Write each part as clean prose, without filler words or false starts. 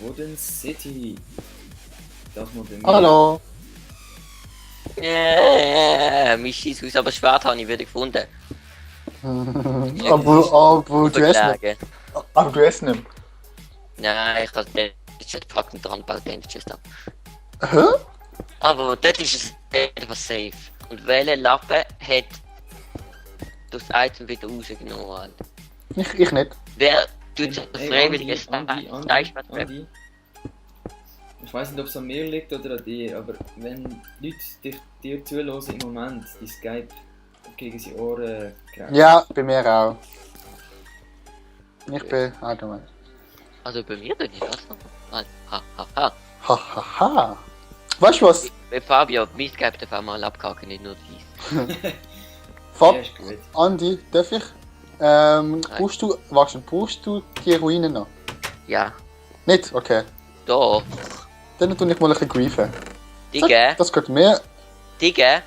Wooden City. Das mal bei mir. Hallo. Mein Scheisshaus, aber das Schwert habe ich wieder gefunden. aber du hast nicht. Aber du hast nicht. Nein, ich habe den fucking dran gebaut, den Tschüss. Hä? Aber dort ist es etwas safe. Und welcher Lappen hat das Item wieder rausgenommen? Alter? Ich nicht. Wer tut das Hey, freiwillig Andi. Ich weiß nicht, ob es an mir liegt oder an dir, aber wenn Leute dir zuhören im Moment, die Skype gegen die Ohren greifen. Ja, bei mir auch. Ich bin allgemein. Also bei mir tut ich das noch. Ha. Hahaha. Weißt du was? Bei Fabio, mein Skype darf auch mal abkacken, nicht nur dies. Fab, Ja, ist gut. Andi, darf ich? Brauchst du die Ruinen noch? Ja, Nicht? Okay. da. Dann tue ich mal ein bisschen griefen. Digga, Das geht mir. Digga,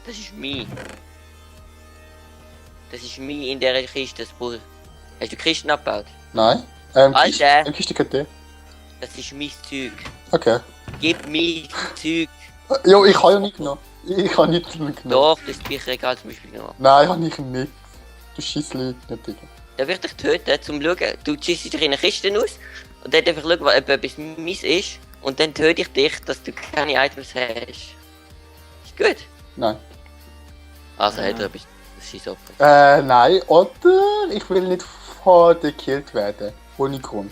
das ist mein. Das ist mein in der Kiste, das Buch. Hast du Kisten abgebaut? Nein. Alter. Kiste geht dir. Das ist mein Zeug. Okay. Gib mein Zeug. Jo, ich habe ja nicht genommen. Ich habe nicht genommen. Doch, das Bücherregal zum Beispiel noch. Nein, habe ich nicht. Du Scheissli, nicht Digga. Dann wird dich töten, zum schauen. Du schießt dich in eine Kiste aus und dann einfach schauen, ob etwas mies ist. Und dann töte ich dich, dass du keine Items hast. Ist gut? Nein. Also hat er etwas. Das ist Opfer. Nein, oder ich will nicht von dir gekillt werden. Ohne Grund.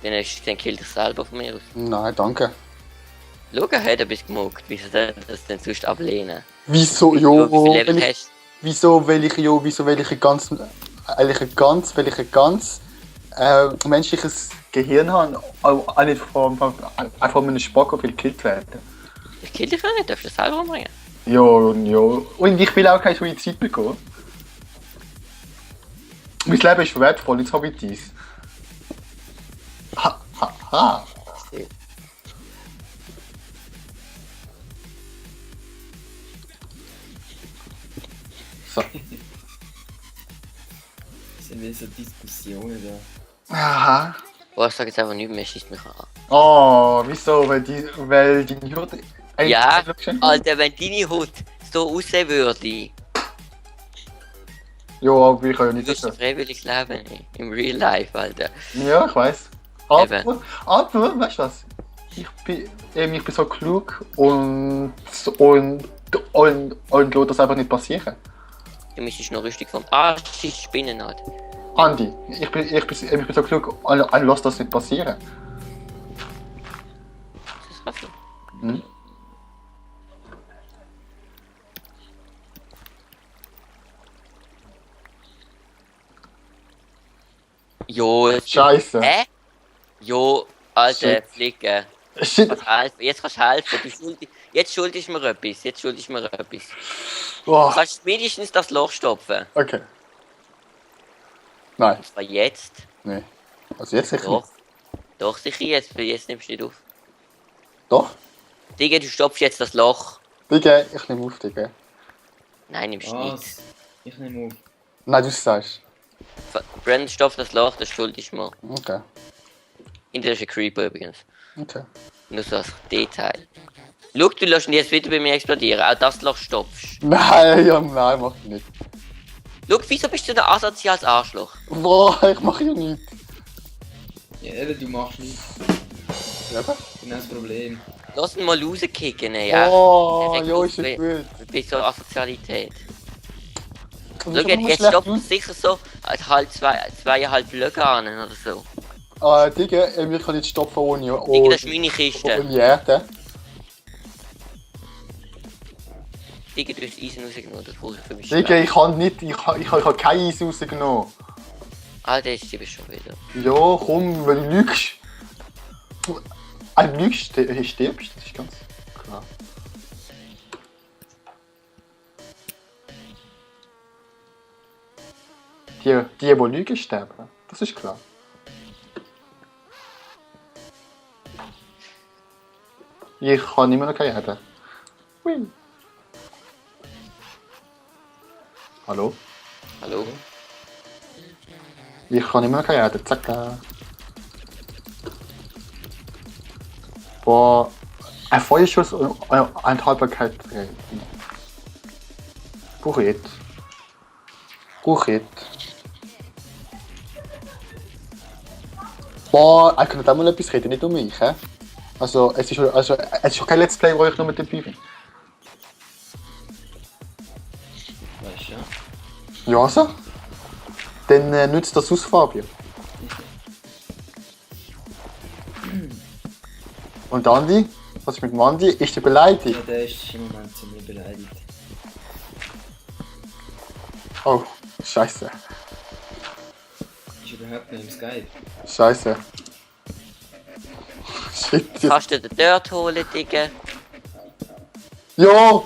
Dann kill dich selber von mir aus. Nein, danke. Schau, hat er etwas gemuckt. Wieso soll er das denn sonst ablehnen? Wieso, Wie jo, viel Level hast wieso will ich ein ganz menschliches Gehirn haben, auch nicht von einem Spacko will gekillt werden. du? Ich kill dich auch nicht, darfst du das selber umbringen? Jo. Und ich will auch keine Suizid bekommen. Mein Leben ist wertvoll, jetzt habe ich dies. Ha. So. Das sind wieder so Diskussionen da. Aha. Boah, ich sag jetzt einfach nichts mehr, schießt mich an. Oh, wieso? Weil die Hürde... Ja, Alter, wenn deine Haut so aussehen würde, Jo, aber ich kann ja du nicht würdest ein das. freiwilliges Leben im Real Life, Alter. Ja, ich weiß. Eben. Aber, weißt du was? Ich bin so klug und lasse das einfach nicht passieren. Du müsstest noch richtig vom Arsch spinnen, Alter. Andi, ich bin so klug und lasse das nicht passieren. Das ist Kaffee. Hm? Jo, Scheiße. hä? Jo, Alter, Shit. Flicke. Shit. Jetzt kannst du helfen. Jetzt schuldest du mir etwas. Du Oh, kannst wenigstens das Loch stopfen. okay. Nein, Und zwar jetzt. nee. Also jetzt sicher Doch. nicht. Doch, sicher jetzt, weil jetzt nimmst du nicht auf. Doch. Digga, du stopfst jetzt das Loch. Digga, ich nehme auf, Digga. Nein, nimmst du nicht. Was? Ich nehme auf. Nein, du sagst. Brandon stopft das Loch, das schuldest du mir. Okay. Hinter ist ein Creeper übrigens. Okay. Nur so als Detail. Schau, du lässt ihn jetzt wieder bei mir explodieren. Auch das Loch stopfst. Nein, nein, mach ich nicht. Schau, wieso bist du der asoziales Arschloch? Boah, ich mache ja nichts. Ja, eben, du machst nichts. Ja, Genau das Problem. Lass ihn mal rauskicken, ja. oh, Direkt jo, auf ist ja gut. Bei so Asozialität. Du Schau, bist aber jetzt schlecht stoppt aus. sicher so als halb zweieinhalb Blöcke an oder so. Digga, wir können nicht stoppen ohne Digga, das ist meine Kiste. Erde. Digga, du hast Eisen rausgenommen, das brauche ich für mich. Digga, ich habe kein Eis rausgenommen. Alter, jetzt bist du schon wieder. Ja, komm, wenn du lügst. Ein Lügst stirbst, das ist ganz klar. Die lügen, sterben. Das ist klar. Ich kann immer noch keine Erde. Hui. Hallo? Hallo? Ich kann immer noch keine Erde. Zack. Boah, ein Feuerschuss und ein Haltbarkeit. Buchit. Boah, ich kann auch mal etwas reden, nicht um mich, hä? Also, es ist schon kein Let's Play, wo ich nur mit dabei bin. Weißt du, ja? Ja, also? Dann nützt das aus, Fabio. Und Andi? Was ist mit dem Andi? Ist der Ja, beleidigt? der ist im Moment ziemlich beleidigt. Oh, scheiße. Ist überhaupt nicht im Skype. Scheiße. Shit. Kannst du den Dirt holen, Digga? Ja!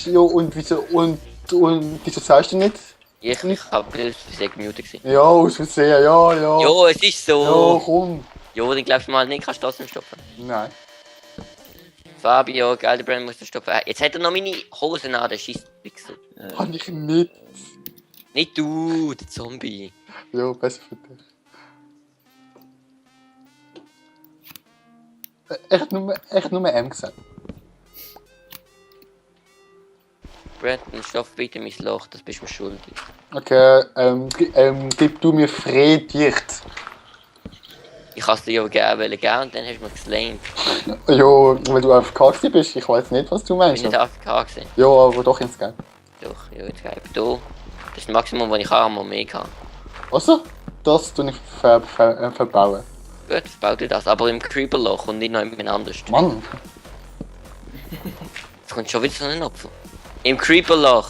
Ja, und wieso sagst du nicht? Ich hab nicht gemutet gewesen. Ja, aus Versehen, ja. Jo, es ist Ja, so. komm. Jo, dann glaubst du mal nicht, kannst du trotzdem stoppen. Nein. Fabio, Gelderbrand muss stoppen. Jetzt hat er noch meine Hosen an, der Scheisswichser. Kann ich nicht. Nicht du, der Zombie. Ja, besser für dich. Echt nur M gesagt. Brandon, stopp bitte mein Loch, das bist du mir schuldig. Okay, gib du mir Friedrich. Ich hab's dir ja geben und dann hast du mir geslankt. Ja, weil du AFK bist, ich weiß nicht, was du Ich meinst. bin nicht AFK gewesen. Ja, aber doch ins Game. Doch, ja, jetzt gebe ich da. Das ist das Maximum, was ich kann, mal mehr kann. Also, das tue ich verbauen. Gut, bau dir das, aber im Creeperloch und nicht noch jemand anderes. Mann, Jetzt kommt schon wieder so ein Opfer. Im Creeperloch!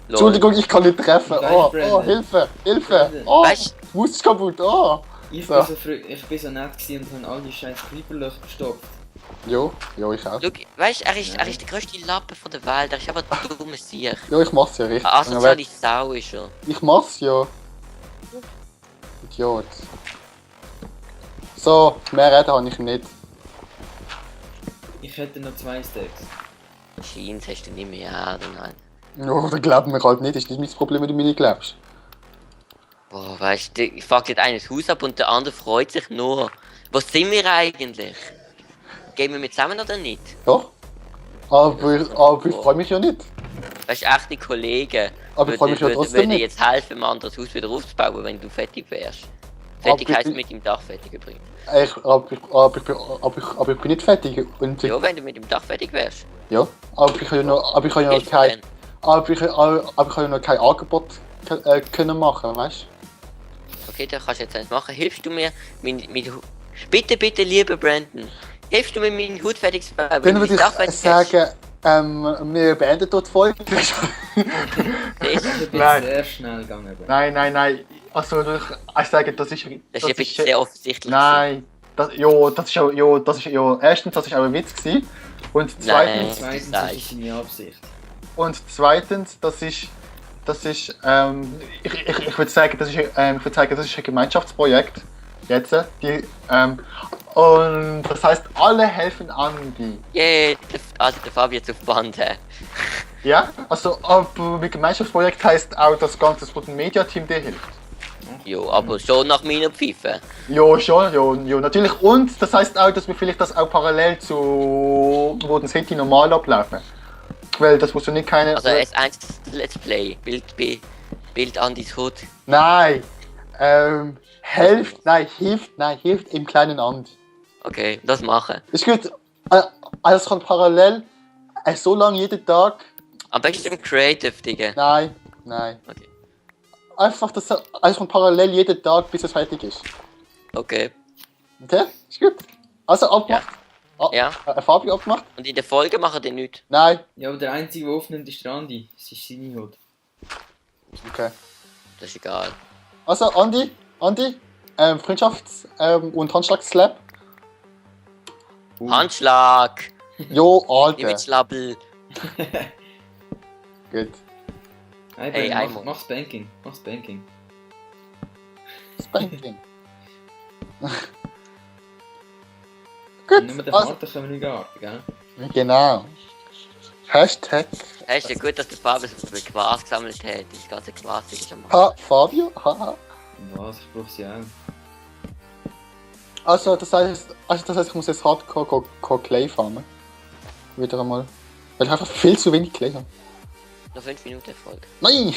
Lol. Entschuldigung, ich kann nicht treffen. Weißt, Oh, Brandon. Hilfe. Brandon. Oh, Weißt Fuß ist kaputt. Oh. Ich So. bin so früh, ich bin so nett gewesen und habe all die scheiß Creeperlöcher gestoppt. Ja, ich auch. du, weißt, er ist der grösste Lappen von der Welt, er ist aber ein dummer Sieg. Ja, ich mach's ja richtig. Eine asoziale Sau ist er. Ich mach's ja. Idiot. So, mehr reden habe ich nicht. Ich hätte noch 2 Stacks. Jeans hast du nicht mehr, ja oder nein? Ja, dann glauben wir halt nicht. Ist nicht mein Problem, wenn du mir nicht glaubst. Boah, weißt du, ich fuck jetzt eines Haus ab und der andere freut sich nur. Was sind wir eigentlich? Gehen wir mit zusammen oder nicht? Ja. Aber ich freue mich ja nicht. Weißt du, echte Kollegen Aber ich freu mich ja trotzdem würden nicht. jetzt helfen, ein anderes Haus wieder aufzubauen, wenn du fertig wärst. Aber Fertig ich heisst bin- mit dem Dach fertig übrigens. Aber ich bin nicht fertig. Und Ja, wenn du mit dem Dach fertig wärst. ja. Aber ich kann ja noch, aber ich kann ja noch Hilfst du kein, denn? aber ich kann ja noch kein Angebot können machen, weißt Okay, dann kannst du jetzt eins machen. Hilfst du mir Bitte, lieber Brandon. Hilfst du mir, meinen Hut fertig zu bauen? du? wenn Dann du würde mein Dach ich fertig hast? sagen, wir beenden dort die Folge. Das ist- Ich bin Nein. sehr schnell gegangen. Nein. Also ich sage, das ist. Das ist ein bisschen sehr offensichtlich. Nein. Das ist ja. Erstens, das ist auch ein Witz gewesen. Und Nein. zweitens, Zweitens, das das ist meine Absicht. das ist. Ich würde sagen, das ist ein Gemeinschaftsprojekt. Jetzt. Und das heißt, alle helfen Andi. Yeah, der Fabi jetzt auf Band. Hä? Ja? Also, aber mit Gemeinschaftsprojekt heißt auch, das ganze Media-Team dir hilft. Jo, aber schon nach meiner Pfeife. Ja, schon, ja, natürlich. Und das heißt auch, dass wir vielleicht das auch parallel zu Wooden City normal ablaufen. Weil das muss ja nicht keine. Also S1 Let's Play. Bild Andis Hut. Nein! Hilft im kleinen Andi. Okay, das machen. Ist gut. Alles kann parallel. So lange jeden Tag. Am besten im Creative, Digga. Nein. Okay. Einfach das alles kann parallel jeden Tag, bis es fertig ist. Okay. Okay? Ist gut. Also abgemacht. Ja. Fabio abgemacht? Und in der Folge machen die nichts. Nein. Ja, aber der Einzige, der aufnimmt, ist der Andi. Es ist seine Hut. Okay. Das ist egal. Also Andi, Freundschafts- und Handschlagslab. Handschlag! Jo, Nicht mit Alter. Schlabbel. Gut. Hey, Hey, Brandon, einmal. mach's Banking. Mach's Banking. Spanking. Wenn wir Gut. den Also, Vater können wir nicht warten, gell? genau. Hashtag Hey, ist ja gut, dass der Fabi so viel Glas gesammelt hat. Das ganze Glas ist am Arsch. Fabio. Haha. Was? Ich brauch sie auch. Also das heißt, ich muss jetzt Hardcore Clay farmen. Wieder einmal. Weil ich einfach viel zu wenig Clay habe. Noch 5 Minuten Erfolg. Nein!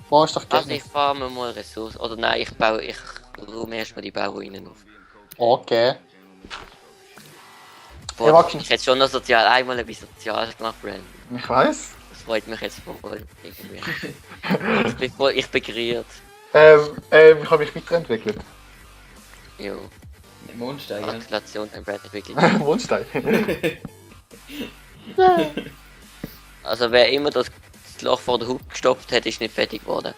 Boah, ist doch Also gerne. ich farme mal Ressourcen. Oder nein, ich räume erstmal die Bauruinen auf. Okay. Boah, Ja, warte. ich hätte schon noch sozial einmal etwas Soziales gemacht, Brandon. Ich weiß. Das freut mich jetzt voll. Irgendwie. Ich bin gerührt. Ich habe mich weiterentwickelt. Jo. Mondstein, ja. Gratulation an Brandon, wirklich. Mondstein. Also wer immer das Loch vor der Hut gestopft hat, ist nicht fertig geworden.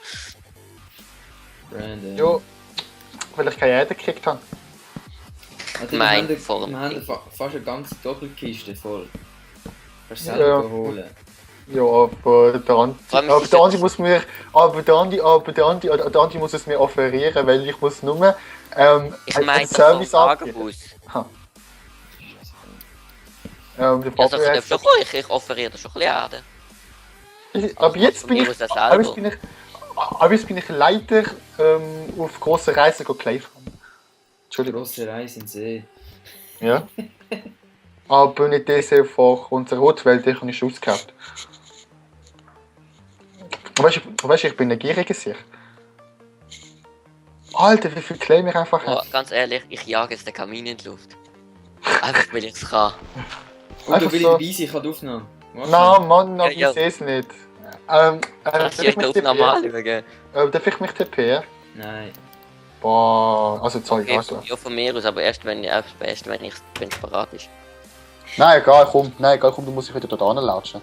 Brandon. Jo. Weil ich keine Erde gekriegt habe. Also, Mein wir Form. haben fast eine ganze Doppelkiste voll. Kannst du Ja. selber holen. Ja, aber der Andi, Vor allem aber ist der es- Andi muss mir, der Andi muss es mir offerieren, weil ich muss nur Ich einen meine Service vom abgeben. Tagebus. Der Ja, das Fabio darf hat- schon kommen, ich offeriere das schon ein bisschen Erde. aber jetzt Von bin mir ich, aus auch aber jetzt selber. bin ich, aber jetzt bin ich leider auf grossen Reisen Clay farmen. Entschuldigung. Grosse Reise in den See. Ja. Aber nicht das einfach unsere Rotwelt, die habe ich schon ausgehabt. Weißt du, ich bin ein gieriger Sicht. Alter, wie viel Clay wir einfach Boah, haben. ganz ehrlich, ich jage jetzt den Kamin in die Luft. Einfach weil ich es kann. Und Einfach du willst so- dabei sein, ich habe die Aufnahme. Warte. Nein, Mann, aber Ja, ja. ich sehe es nicht. Kannst du Darf ich direkt mich auf TP? normal schauen? Darf ich mich TP? Nein. Boah, also sorry, Okay, also. ja, von mir aus, aber erst wenn es parat ist. Nein, egal, komm, du musst dich wieder dort anlatschen.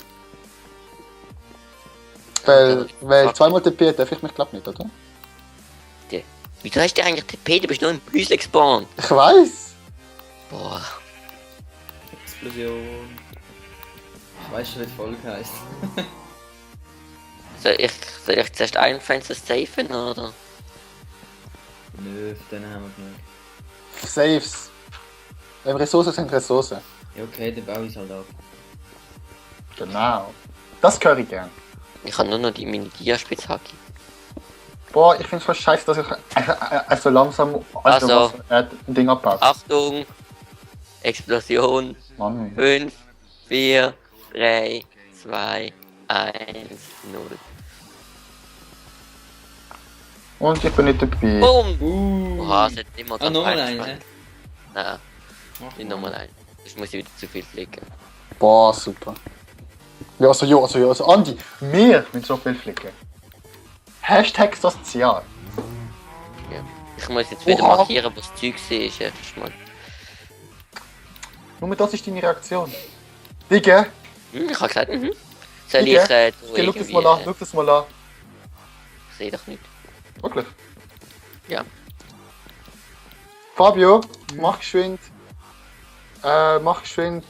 Weil zweimal TP darf ich mich glaub nicht, oder? Wieso hast du eigentlich TP? Du bist nur im Häusle gespawnt. Ich weiß. Boah. Explosion. Ich weiß schon, wie die Folge heisst. Soll ich zuerst ein Fenster safen, oder? Nö, von denen haben wir genug. Saves. Ressourcen sind Ressourcen. Ja, okay, dann baue ich es halt ab. Genau. Das höre ich gern. Ich habe nur noch meine Dia-Spitzhacke. Boah, ich find's voll scheiße, dass ich so langsam Also. ein Ding abpasst. Achtung! Explosion! Mann. 5, 4, 3, 2, 1, 0. Und ich bin nicht dabei. Boom! Oha, es hat nicht mal Ah, ganz nochmal einen einen, hä? Nein, Mach nicht nochmal einen. Sonst muss ich wieder zu viel flicken. Boah, super. Ja, also Andi, wir mit so viel flicken. Hashtag sozial. Ich muss jetzt wieder Oha. markieren, was das Zeug ist. Erstmal. Nur das ist deine Reaktion. Digga, Ich habe gesagt, Soll Digga, ich da schau das irgendwie, mal an, schau das mal an. Ich sehe doch nicht. Wirklich. Ja. Fabio, mach geschwind. Mach geschwind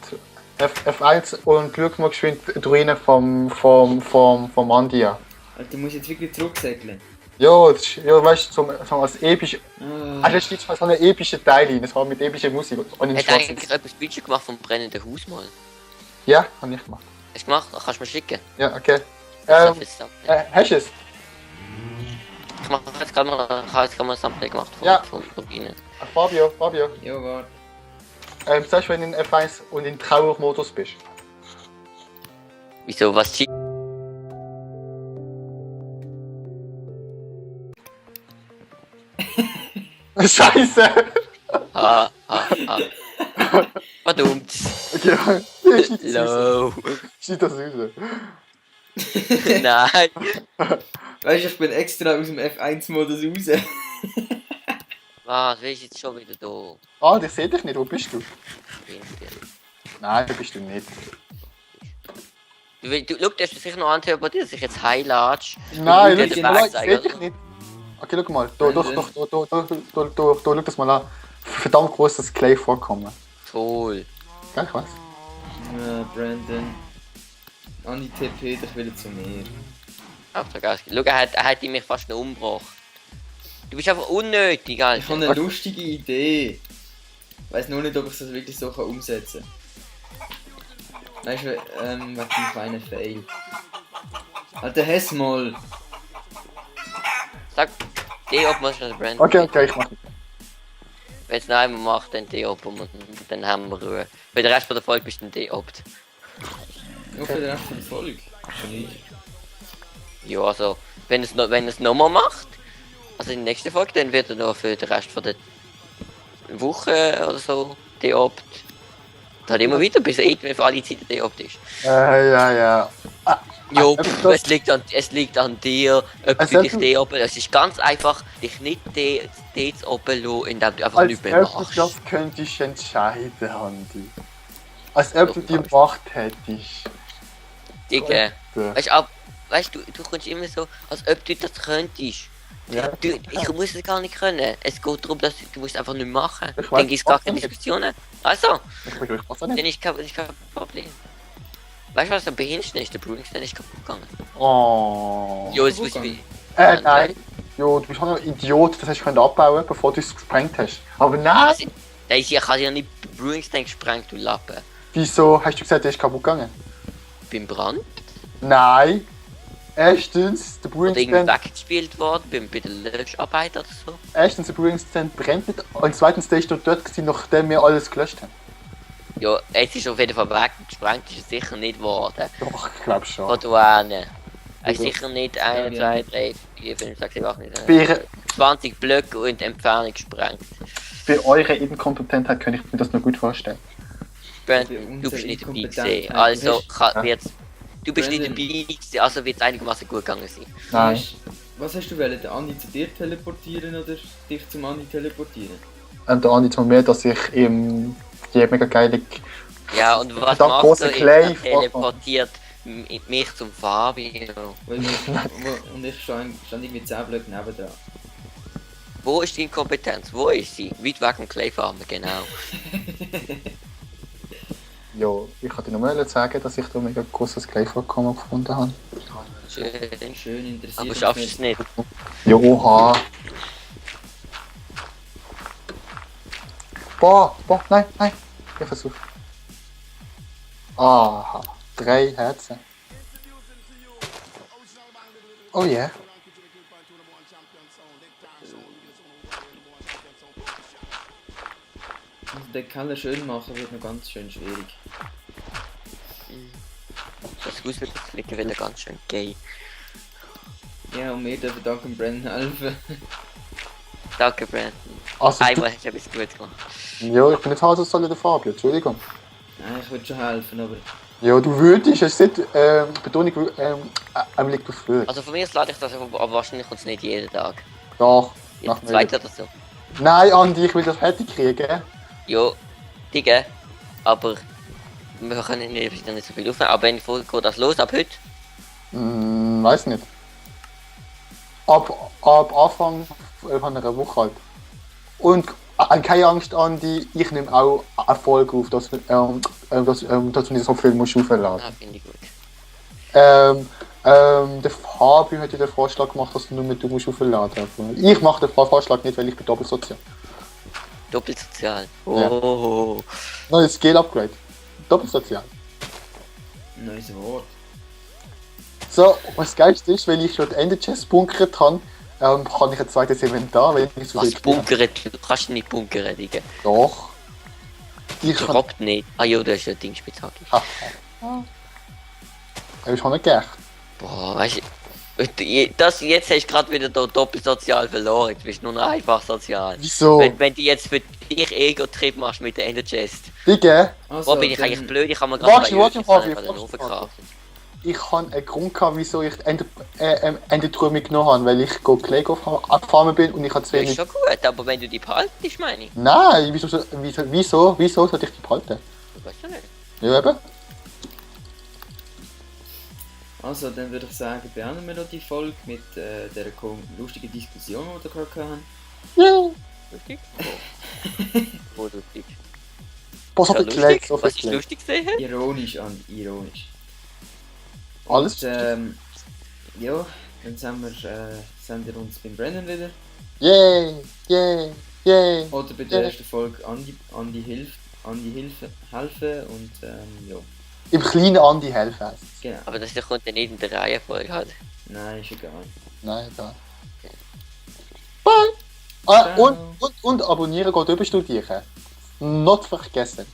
F1 und schau mal geschwind die Ruine vom Andi an. Alter, du musst jetzt wirklich zurücksäckeln. Ja, ja, weißt du, so als episch. Ah, Also, es steht so eine epische Teil rein, das war mit epischer Musik und in Hat schwarzen. eigentlich etwas Budget gemacht vom brennenden Haus mal? Ja, hab ich gemacht. Hast du gemacht? Kannst du mir schicken? Ja, okay. Das ist Thumbnail. Hast du es? Ich habe jetzt gerade mal ein Thumbnail gemacht Ja. von Turbine. Fabio, ja, warte. sagst du, wenn du in F1 und in Trauermodus bist? Wieso, was schick? Scheiße! Ha. Verdammt. Okay, Low. schneid das raus. Nein. Weißt du, ich bin extra aus dem F1-Modus raus. Was, wer ist jetzt schon wieder da? Ah, ich seh dich nicht, wo bist du? Bin ich. Nein, da bist du nicht. Schau, du hast sicher noch anhören bei dir, dass ich jetzt heilatsch. Nein, dir schau, den nein, Weg ich zeigen, seh dich oder? nicht. Okay, schau mal, schau das mal an. Verdammt großes Clay vorkommen. Toll. Gell, ich weiß. Ja, Brandon. Andi TP, ich will zu mir. Auf der Gas. Schau, er hat mich fast noch umgebracht. Du bist einfach unnötig, Ich habe Alter. eine lustige Idee. Ich weiß nur nicht, ob ich das wirklich so umsetzen kann. Weißt du, wegen dem kleinen Fail. Alter, Hessmal! Sag, ob man schon Brand. Okay, ich mach. Wenn es noch einmal macht, dann deopen und dann haben wir Ruhe. Für den Rest von der Folge bist du dann deopt. Ja, für den Rest von der Folge. Schon nicht. Ja, also, wenn es nochmal macht, also in der nächsten Folge, dann wird er noch für den Rest von der Woche oder so deopt. Dann immer wieder, bis er irgendwann für alle Zeiten deopt ist. Ja. Jo, das- es liegt an dir, ob Es du dich hat- deopen. Es ist ganz einfach, dich nicht deopen lassen, indem du einfach Als nichts mehr ob du machst. das könntest entscheiden, Andi. Als ob du die Macht hättest. Digga. So. Weißt du, du kommst immer so, als ob du das könntest. Ja. Ich muss es gar nicht können. Es geht darum, dass du musst einfach nicht machen. Ich weiß, Dann gibt es gar was keine denn? Diskussionen. Also, Ich weiß auch dann nicht. ist kein Problem. Weißt du, was am behindertsten ist? Der Brewingstand ist kaputt gegangen. Oh. Jo, jetzt kaputt muss ich... Nein. Jo, du bist auch noch ein Idiot, das hast du können abbauen, bevor du es gesprengt hast. Aber nein! Ich habe ja nicht den Brewingstand gesprengt, du Lappen. Wieso hast du gesagt, der ist kaputt gegangen? Beim Brand? Nein! Erstens, der Oder irgendwie Brewingstand, weggespielt worden, bei der Löscharbeit oder so. erstens, der Brewingstand brennt nicht und zweitens, der ist noch dort gewesen, nachdem wir alles gelöscht haben. Ja, es ist auf jeden Fall weggesprengt, ist es sicher nicht geworden. Doch, ich glaube schon. Von Duane. Es ist Ja. sicher nicht 1, 2, 3, 4, 5, 6, 7, 8, 9, Bei, 20 Blöcke und Entfernung gesprengt. bei eurer Inkompetentheit kann ich mir das noch gut vorstellen. Bernd, Bei du unserer bist nicht dabei Inkompetenz, gewesen, nein, also du Ja. wird's... Du bist nicht Brandon. dabei gewesen, also wird es einigermaßen gut gegangen sein. Nein. Was hast du wollen? Den Andi zu dir teleportieren oder dich zum Andi teleportieren? Und der Andi zu mir, dass ich ihm die mega geile. Ja, und was Verdammt macht große er? Clay- Er teleportiert mich zum Fabio. Weil und ich stand irgendwie 10 Blöcke nebendran. Wo ist die Inkompetenz? Wo ist sie? Weit weg vom Clayfarmen, genau. Ja, ich kann dir nur mal sagen, dass ich da mega großes Clay-Vorkommen gefunden habe. Schön. Schön interessiert. Aber uns schaffst du es nicht? Joha. Boah, nein. Ich versuche. Aha, 3 Herzen. Oh yeah. Also den Keller schön machen wird noch ganz schön schwierig. Das Haus wird mittlerweile ganz schön gay. Ja, und wir dürfen dank dem Brandon helfen. Danke, Brandon. Also, Einmal hast du etwas gut gemacht. ja, ich bin nicht Hase soll der Fabio, Entschuldigung. Nein, ich würde schon helfen, aber Ja, du würdest, es ist Betonung liegt auf Würde. Also von mir aus lade ich das, aber wahrscheinlich kommt es nicht jeden Tag. Doch, Jeden mach mir. zweiten oder so. Nein, Andi, ich will das fertig kriegen. Jo, Digga. Aber wir können nicht so viel aufnehmen. Aber wenn die Folge geht das los ab heute. Weiß nicht. Ab Anfang von einer Woche halt. Und keine Angst, Andi, ich nehme auch eine Folge auf, dass du nicht so viel musst aufladen. Ah, finde ich gut. Der Fabio hat ja den Vorschlag gemacht, dass du nur mit du musst aufladen. Ich mache den Vorschlag nicht, weil ich bin doppelsozial. Doppelsozial. Ja. Oh. Neues Skill-Upgrade. Doppelsozial. neues Wort. So, was das Geilste ist, weil ich schon die Ender-Chest bunkert habe, kann ich ein zweites Inventar, weil ich nicht so Was viel bunkern? Du kannst nicht bunkern, Digga. Doch. Ich kann... Überhaupt nicht. Ah jo, du hast ja Ding Spitzhacke. Ah. Habe ich schon nicht gedacht. Boah, weißt du, jetzt hast du gerade wieder da doppelsozial verloren. Jetzt bist du nur noch einfach sozial. Wieso? Wenn du jetzt für dich Ego-Trip machst mit der Ender Chest. Digga, Also, Wo bin ich dann- eigentlich blöd? Ich habe mir Warte, gerade warte, Fabi, den warte, Ofen warte. verkraftet. ich habe einen Grund gehabt, wieso ich die Ender-Truhe mitgenommen habe, weil ich Clay abgefahren bin und ich habe zu Das ist wenig... schon gut, aber wenn du die behaltest, meine ich. Nein, wieso sollte ich die behalten? Weißt du nicht? Ja, eben. Also, dann würde ich sagen, beenden wir noch die Folge mit dieser lustigen Diskussion, die wir gerade hatten. Ja. Lustig? Wo lustig? Boah, so Ja, viel Clay, lustig? so viel Was ich Clay. lustig gesehen? Ironisch, Andi, ironisch. Alles? Und, ja, dann sehen wir uns beim Brennan wieder. Yay. Oder bei der Ja. ersten Folge Andi helfen und ja, Im kleinen Andi helfen. genau. Aber das kommt ja nicht in der Reihenfolge halt. Nein, ist egal. Nein, egal. Ah, Ciao. und abonnieren geht überstudieren. Not vergessen.